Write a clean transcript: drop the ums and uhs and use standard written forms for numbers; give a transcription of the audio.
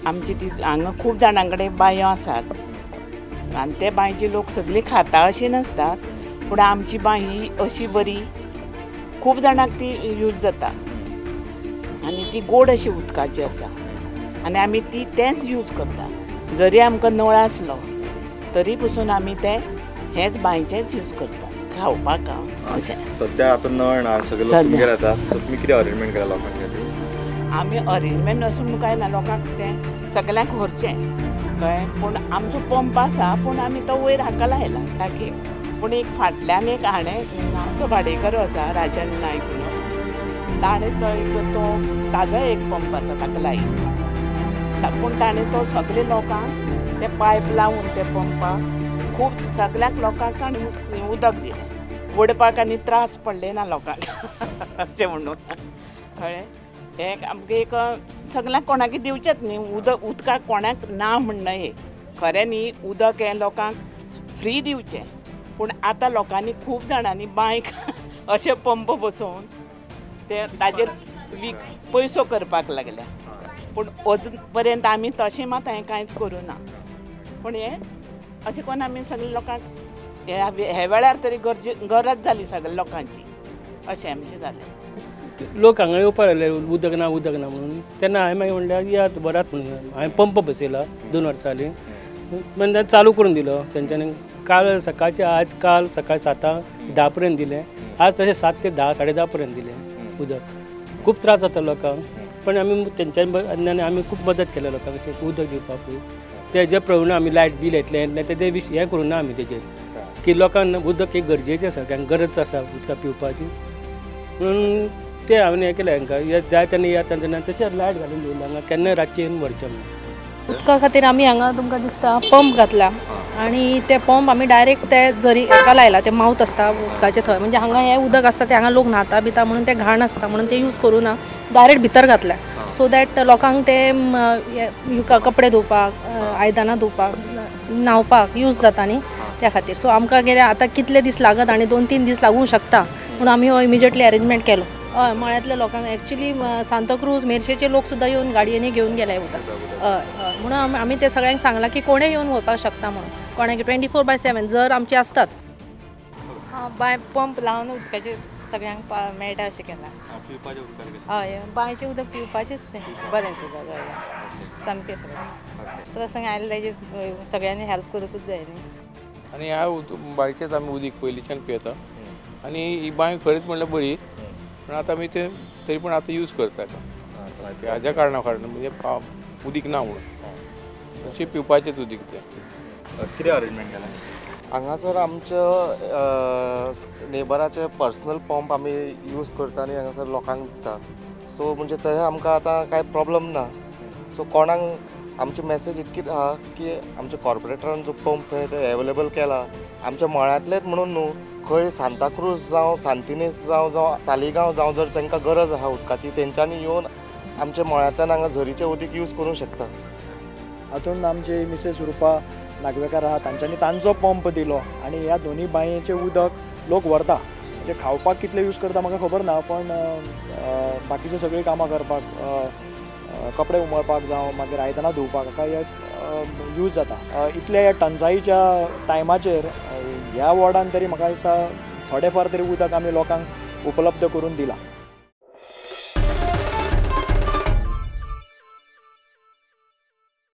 आमची ती हांगा खूब जाणां कडेन बांयो आसात आनी ते बांयचे लोक सगळीं खाता अशी नासतात, पूण आमची बांय ही अशी बरी खूब जाणांक ती यूज जाता आनी ती गोड अशी उदकाची आसा आनी आमी ती तेंच यूज करता. जरी आमकां नळ आसलो तरी पसून आमी ते हेच बांयचेच यूज करता खावपाक. अशें सद्या आतां नळ ना, सगळे लोक तुमगेर येता, तुमी कितें अरेंजमेंट केला लोकांक खातीर? आमी अरेंजमेंट असून कांय ना, लोकांक तें सगळ्यांक व्हरचें कळ्ळें. पूण आमचो पंप आसा, पूण आमी तो वयर हाका लायला टाकयेक. पूण एक फाटल्यान एक हाणें आमचो भाडेकर आसा राजन नायक म्हणून, ताणें तो एक तो ताजो एक पंप आसा ताका लायिल्लो, पूण ताणें तो सगळे लोकांक ते पायप लावन ते पंपाक खूब सगळ्याक लोकांक ताणें उदक दिलें. ओडपाक आनी त्रास पडले ना लोकांक अशें म्हणून कळ्ळें. हें आमकां एक सगळ्यांक कोणाक दिवचेंच न्ही उदक, उदकाक कोणाक ना म्हणना. हें खरें न्ही, उदक हें लोकांक फ्री दिवचें, पूण आतां लोकांनी खूब जाणांनी बांयक अशें पंप बसोवन ते ताजेर वीक पयसो करपाक लागल्या. पूण अजून पर्यंत आमी तशें मात हांवें कांयच करूं ना. पूण हें अशें करून आमी सगळे लोकांक ह्या वेळार तरी गरज जाली सगळ्या लोकांची, अशें आमचें जालें. लोक हांगा येवपाक लागले उदक ना उदक ना म्हणून, तेन्ना हांवें मागीर म्हणल्यार येयात बरात म्हणून हांवें पंप बसयला 2 वर्सां जालीं, मागीर चालू करून दिलो तेंच्यांनी. काल सकाळचे आज काल सकाळी 7-10 पर्यंत दिलें, आज तशें 7 ते 10 10:30 पर्यंत दिलें उदक. खूब त्रास जाता लोकांक, पण आमी तेंच्या आमी खूब मदत केल्या लोकांक अशें उदक दिवपाक. तेजे प्रमाणे आमी लायट बील येतलें येतलें तेजे विश हें करूं ना आमी तेजेर, की लोकांक उदक एक गरजेचें आसा, कारण गरज आसा उदकां पिवपाची म्हणून ते हांवें हें केलें. हांकां जाय तेन्ना येता तेन्ना तशें लायट घालून दवरला हांगा, केन्नाय रातचें येवन व्हरचें म्हणून. उदका खातीर आमी हांगा तुमकां दिसता पंप घातला आनी ते पंप आमी डायरेक्ट ते जरी हेका लायला, ते मावत आसता उदकाचे थंय, म्हणजे हांगा हें उदक आसता ते हांगा लोक न्हाता बिता म्हणून ते घाण आसता म्हणून ते यूज करूं ना, डायरेक्ट भितर घातल्या सो that लोकांक ते कपडे धुवपाक, आयदनां धुवपाक, न्हांवपाक यूज जाता न्ही त्या खातीर. सो आमकां कितें आतां कितले दीस लागत आनी 2-3 दीस लागूंक शकता म्हणून आमी हो इमिजिएटली अरेंजमेंट केलो. हय, मळ्यांतल्या लोकांक एक्चुली सांताक्रूज मेरशेचे लोक सुद्दां येवन गाडयेंनी घेवन गेले उदक. हय हय, म्हणून आमी ते सगळ्यांक सांगलां की कोणें येवन व्हरपाक शकता म्हणून, कोणाक 24/7 जर आमची आसतात. बांय पंप लावन उदकाचें सगळ्यांक मेळटा अशें केलां. हय, बांयचें उदक पिवपाचेंच तें बरें सुद्दां जालें, सामकें फ्रेश. प्रसंग आयले तेजे सगळ्यांनी हेल्प करूंकूच जाय न्ही. आनी ह्या बांयचेंच आमी उदीक पयलींच्यान पियेता आनी ही बांय खरेंच म्हणल्यार बरी, पूण आतां आमी ते तरी पूण आतां यूज करता हाज्या कारणा कारण म्हणजे उदीक ना म्हणून, अशें पिवपाचेंच उदीक तें. कितें अरेंजमेंट केलां हांगासर? आमच्या नेबराचे पर्सनल पंप आमी यूज करता आनी हांगासर लोकांक दिता. सो म्हणजे थंय आमकां आतां कांय प्रॉब्लम ना. सो कोणाक आमची मॅसेज इतकीच आहा की आमच्या कॉर्पोरेटरान जो पंप थंय ते एवेलेबल केला आमच्या मळ्यांतलेच म्हणून न्हू, खंय सांताक्रूज जावं सांतिनेस जावं जावं तालिगांव जावं जर तांकां गरज आहा उदकाची तेंच्यांनी येवन आमच्या मळ्यांतल्यान हांगा झरीचें उदीक यूज करूंक शकता. हातूंत आमची मिसेस रुपा नागवेकार आहा तांच्यांनी तांचो पंप दिलो आनी ह्या दोनी बांयेचें उदक लोक व्हरता. म्हणजे खावपाक कितलें यूज करता म्हाका खबर ना, पण बाकीचीं सगळीं कामां करपाक, कपडे उमळपाक जावं मागीर आयदनां धुवपाक हाका हे यूज जाता. इतल्या ह्या टंचाईच्या टायमाचेर ह्या वॉर्डान तरी म्हाका दिसता थोडें फार तरी उदक आमी लोकांक उपलब्ध करून दिलां.